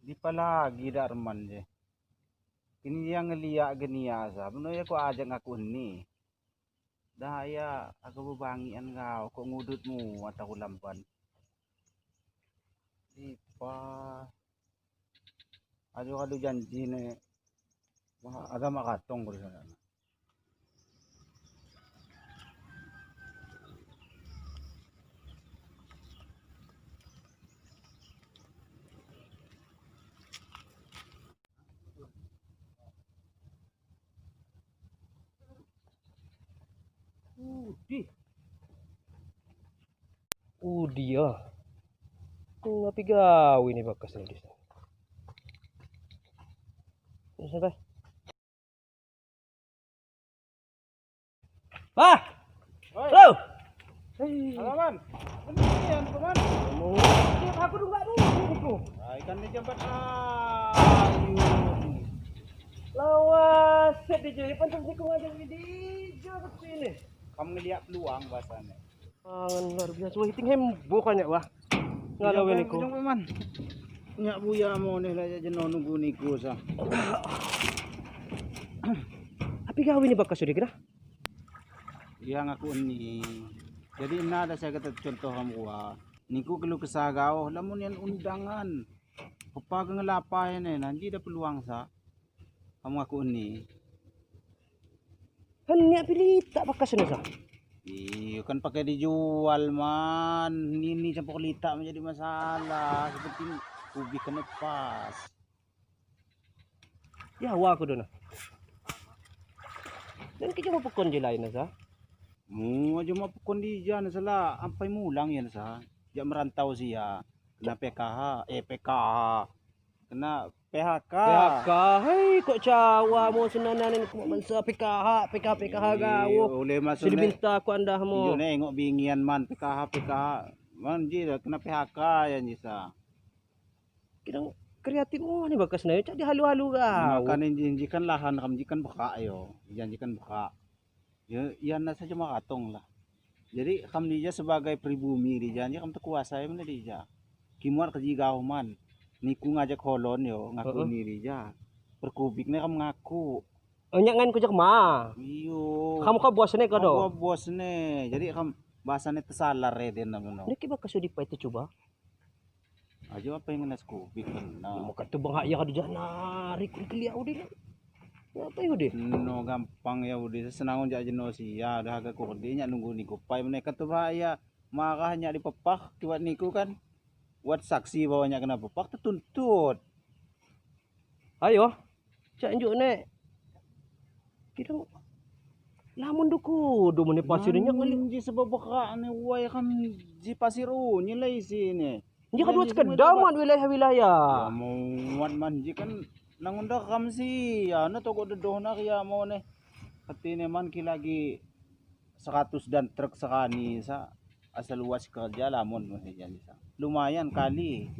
Dipa lagi Darman je. Kini yang ngeliak geni asa, beno ya ku ajak ngaku ni. Dah ya aku bebangian kau, kok ngudutmu atau lamban. Dipa. Aduh aduh janji ne. Agama katong ko sana. Udi. Udi ya. Ngapi gawe ini bakas nih di sana. Sampai. Ah. Halo. Halo, Man. Ini man. Aku dulu enggak dulu. Ikan di jambat ayu. Lawas set di jadi pantas niku ngajak di ke sini. Kamu ngeliat peluang bahasanya. Angan luar biasa. Wah, hiting hembo kan ya, wah. Ngalawe niku. Man. Nyak buya mo nih lah jeno nunggu niku sa. Api gawe ni bakas sudah kira? Iya ngaku ni. Jadi ina ada saya kata contoh kamu wah. Niku keluh kesah gau, lamun yang undangan. Pepa ke ngelapa ini, nanti ada peluang sa. Kamu ngaku ni. Hanya pilih tak bakas ni sa. Iya kan pakai dijual man. Ini campur litak menjadi masalah. Seperti ubi kena pas. Ya wah aku dona. Dan kita mau pekon je lain sa. Mu aja mau pekon di jan salah ampai mulang ya sa. Jak merantau sih ya. Kena PKH, PKH. Kena PHK. PHK. Hei kok cawa mo senanan ni kok mansa PKH, PKH PKH gawo. Oleh masuk ni. Minta aku anda mo. Iyo nengok bingian man PKH PKH. Man ji dah kena PHK ya ni sa. Kira kreatif mo ni bakas na yo, cak di halu-halu gau. Makan janjikan lahan kam jikan buka yo, janjikan buka. Ya yan na saja makatong lah. Jadi kam dia sebagai pribumi di janji kam terkuasa ya mana dia. Kimuar keji gau man. Niku ngajak holon yo, ngaku ni dia. Perkubiknya kam ngaku. Nyak ngan kujak ma. Iyo. Kamu ka bos ne ka do. Kamu bos ne. Jadi kam bahasane tersalah reden namanya. Niki bakas di itu coba. Aja apa yang ngenas kubik kan. Mau kata bang hak ya kadu narik keliak udah. Apa ya udah? No gampang ya udah senang jak jeno sia dah agak kurde nyak nunggu niku pai mereka tuh bahaya marah nyak dipepah buat niku kan. Buat saksi bahwa nyak kena pepah tertuntut. Ayo. Cak njuk nek. Kira lamun duku do mene pasir nyak ngali ji sebab berak ni wai kan ji pasir nilai sini. Ji kan dua sekedar man wilayah-wilayah. Ya muat man ji kan nangunda kam si ya na toko dedoh na ya mau ne. Katine man ki lagi 100 dan truk sekani sa asal luas kerja lamun jan sa. Lumayan kali.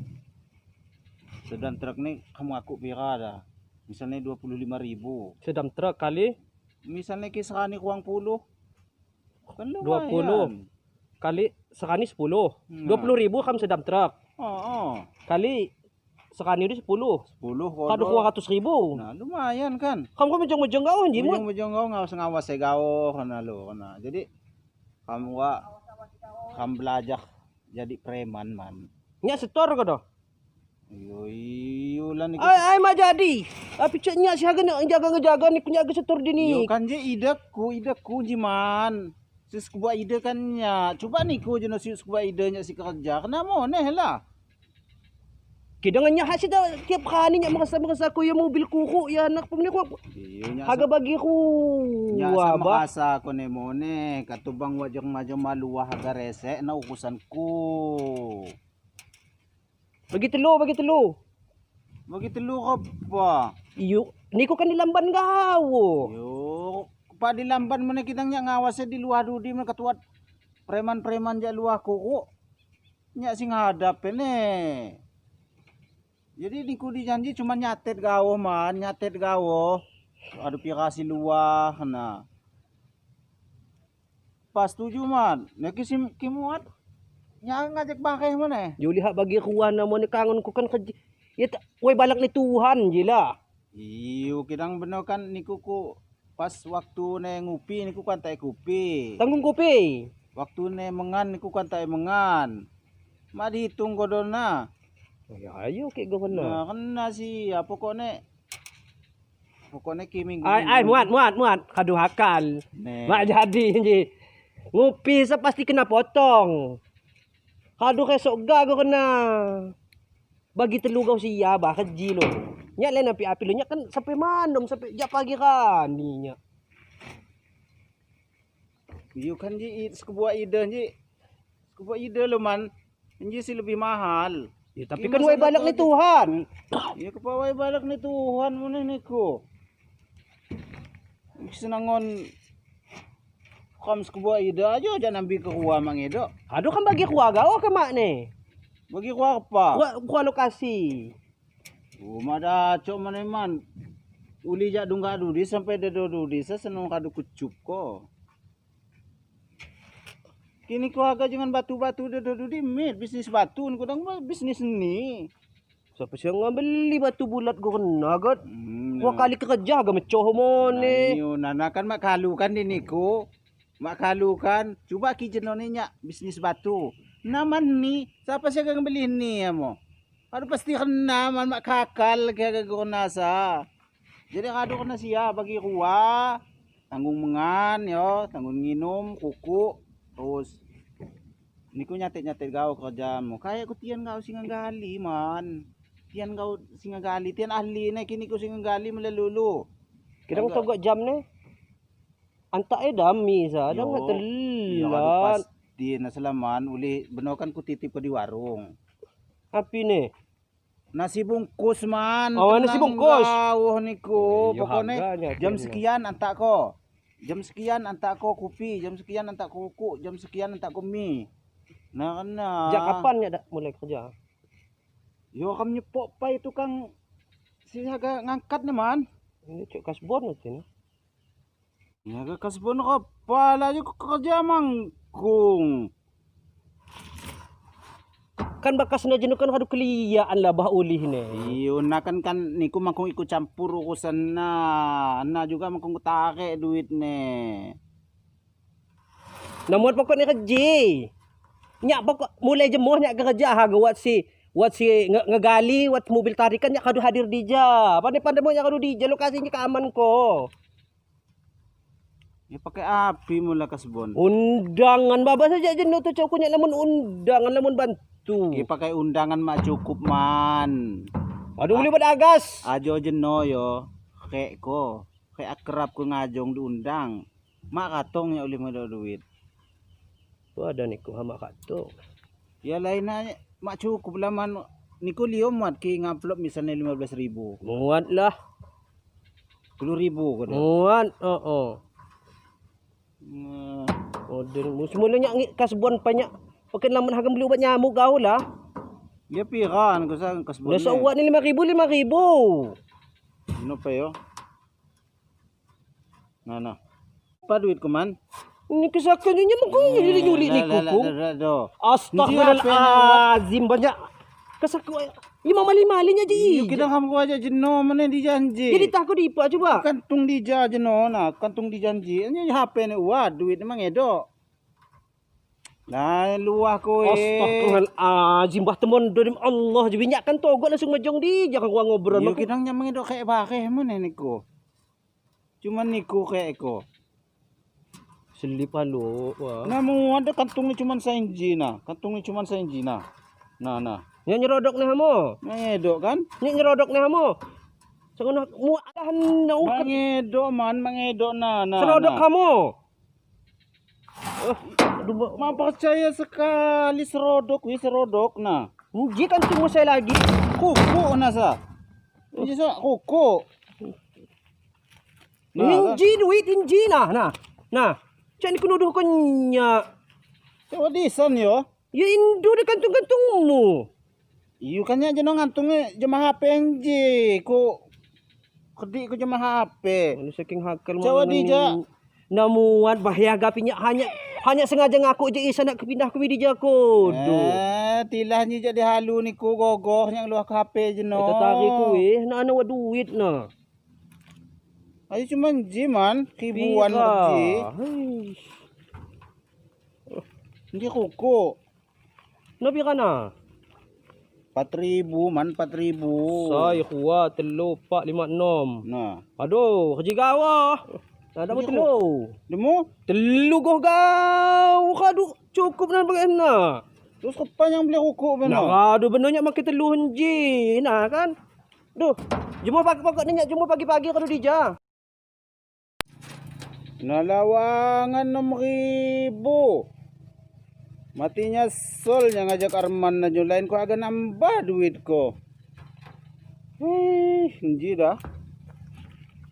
Sedang truk ni kamu aku pira dah. Misalnya 25.000. Sedang truk kali misalnya ki sekani kurang 10. Kan lumayan. 20 kali sekani 10. Nah. 20.000 kam sedang truk. Oh. Kali sekani itu 10. 10 kado 200.000. Nah, lumayan kan. Kamu kan mejong-mejong gau anjing. Mejong-mejong gau ngawas-ngawas e gau kana lo kana. Jadi kamu wa kam belajar jadi preman man. Nyak setor kado. Iyo iyo Kebetulan niku. Ai ai mak jadi. Tapi cek nyak si haga nak jaga-jaga ni punya haga setor di ni. Yo kan je ideku jiman. Si sebuah ide kan nya. Cuba niku je si sebuah ide nya si kerja. Kena moneh lah. Kidangan nya hasil tiap hari nya merasa ku ya mobil kuku ya anak pemene ku. Haga bagi ku. Nya sama rasa ko ne mone katubang wajeng majeng maluah haga resek na urusanku. Bagi telu. Bagi telu apa? Iyo, niku kan di lamban gawo. Yo, pa di lamban mana kita nya ngawasnya di luar dudi mana ketuat preman-preman ja luah kuku. Nya sing hadap ne. Jadi niku dijanji cuma nyatet gawo man, nyatet gawo. Aduh pirasi luah nah. Pas tujuh man, neki sim kimuat. Nya ngajak bakeh mana? Yo lihat bagi ruan nama ni kangen ku kan kerja. Ya tak, woi balak ni Tuhan je lah. Iyo, kidang bener kan niku ku pas waktu ne ngupi niku kan tak kopi. Tanggung kopi. Waktu ne mengan niku kan tak mengan. Mak dihitung godona. Ya ayo kek go kena. Nah, kena sih ya pokoknya ki minggu. Ai muat kadu hakal. Ne. Mak jadi je. Ngupi sa pasti kena potong. Kadu kesok ga go kena. Bagi telu kau sia bah keji lo. Nyak lain api api lo nyak kan sampai malam sampai jak pagi kan ni nyak. Iyo kan ji sebuah ide ji. Sebuah ide lo man. Ji sih lebih mahal. Ya, tapi kan wai balak ni Tuhan. Ya kepawai balak ni Tuhan mun niku. Senangon kam sebuah ide aja jangan ambil ke ruang mang edo. Aduh kan bagi kuah gau ke mak ni. Bagi kuah apa? Kuah lokasi. Oh, mada cok mana man. Uli jak dunggak dudi sampai dedo dudi sa senong kadu kucup ko. Kini ku agak jangan batu-batu dedo dudi mit bisnis batu ku dang bisnis ni. Siapa sih yang beli batu bulat go kena gat. Wah kali kerja agak mecoh mone. Nah, nana kan mak kalu kan di niku. Mak kalu kan cuba ki jeno ni nyak bisnis batu. Naman ni, siapa sih yang beli ni amo? Aduh pasti kena man mak kakal kaya guna sa. Jadi kado kena sia bagi kuah, tanggung mengan yo, tanggung nginum, kuku, terus niku nyatet-nyatet gau kerjamu. Kayak ku tian gau singagali man. Tian gau singagali, tian ahli ne kini ku singagali melelulu. Kira ku togok jam ne. Antak dami sa, dah enggak telat. Di nasalaman uli benokan ku titip ke di warung. Api ni? Nasi bungkus man. Oh, nasi bungkus. Gawuh niku. Pokoknya jam sekian antak ko. Jam sekian antak ko kopi, jam sekian antak ko kuku, jam sekian antak ko mie. Nah kena. Sejak kapan nya dak mulai kerja? Yo kam nyepok pai tukang si haga ngangkat ni man. Ini cok kasbon nanti ni. Ya ke kasbon apa lah yo kerja mangkung. Kan bakas na jenuh kan kadu keliaan lah bah ulih ni. Iyo na kan niku mangkung ikut campur urusan na. Na juga mangkung tarik duit ne. Namun pokok ni kerja. Nyak pokok mulai jemuh nyak kerja haga wat si ngegali wat mobil tarikan nyak kadu hadir dija. Pandai-pandai mau nyak kadu dija lokasinya keaman ko. Ya pakai api mula kasbon. Undangan baba saja jenuh tu cok nyak lamun undangan lamun bantu. Ya pakai undangan mak cukup man. Aduh boleh beragas. Ajo jeno yo. Kek ko, kek akrab ko ngajong diundang. Mak katong ya uli modal duit. Tu ada niku ha mak katong. Ya lainnya mak cukup lah man. Niku liyo muat ki ngaplop misalnya 15.000. Muat lah. 10.000 ko. Muat, oh. Order semula nyak kasbon banyak. Pakai lamun harga beli ubat nyamuk kau lah. Dia piran ko sa kasbon. Nasa ubat ni 5.000 5.000. Ano pa yo? Nah. Pa duit ko man? Ni kesakan ni nyamuk ko ni nyuli ni kuku. Astagfirullahalazim banyak. Kesaku lima mali-malinya ji. Yo kidang ham ko aja jeno mana di janji. Jadi takut dipa cuba. Kantung di jeno na, kantung di janji. Ini HP ni uat duit memang edo. Nah, luah kowe. Astagfirullahalazim, bah temon do Allah je kan togok langsung majong di jangan gua ngobrol. Yo kidang nyameng dok kayak bareh mun niku. Cuman niku kayak ko. Selip halo. Wah. Nah, mu ada kantungnya cuman sainji nah. Kantungnya cuman sainji nah. Nah, nah. Nya nyerodok nih hamo. Ngedok kan? Nya nyerodok nih hamo. Sangono mu adahan na ukat. Mangedok man, mangedok nah, nah. Serodok nah. kamu. Aduh, Ma percaya sekali serodok, wi serodok nah. Nji kantungmu saya lagi. Kuku nasa. Nji sa kuku. Nah, Inji duit inji nah nah. Nah, cak ni kunuduh ko nya. Coba disan yo. Ya indu di kantung-kantungmu. Iyo kan nya jenong ngantungnya jema HP nji ku kedik ku jema HP. Anu saking hakal Coba di ja. Namuan bahaya gapinya hanya hanya sengaja ngaku je isa nak pindah ke Widija kodo. Eh, tilah ni jadi halu ni ku gogoh yang luah ke HP jeno. Tertarik ku eh nak ana duit nah. Ayo cuman ji man, ribuan ji. Nji kuku. Nabi kana? 4.000 man, 4.000. Sai kuat telu 4 5 6. Nah. Aduh, kerja gawa. Nah, dah telu. Demu? Telu goh gau. Kadu cukup nak pakai nak. Terus kapan yang beli rokok benar? Nah, aduh benarnya makin telu henji. Nah kan. Duh, jemur pagi pokok ni nyak jemur pagi-pagi kalau dija. Nalawangan 6.000. Matinya sol yang ngajak Arman na lain ko agak nambah duit ko. Henji dah.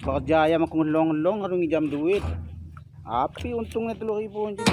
Kerja ya maku ngelong-ngelong harus ngijam duit. Api untungnya 3.000 henji.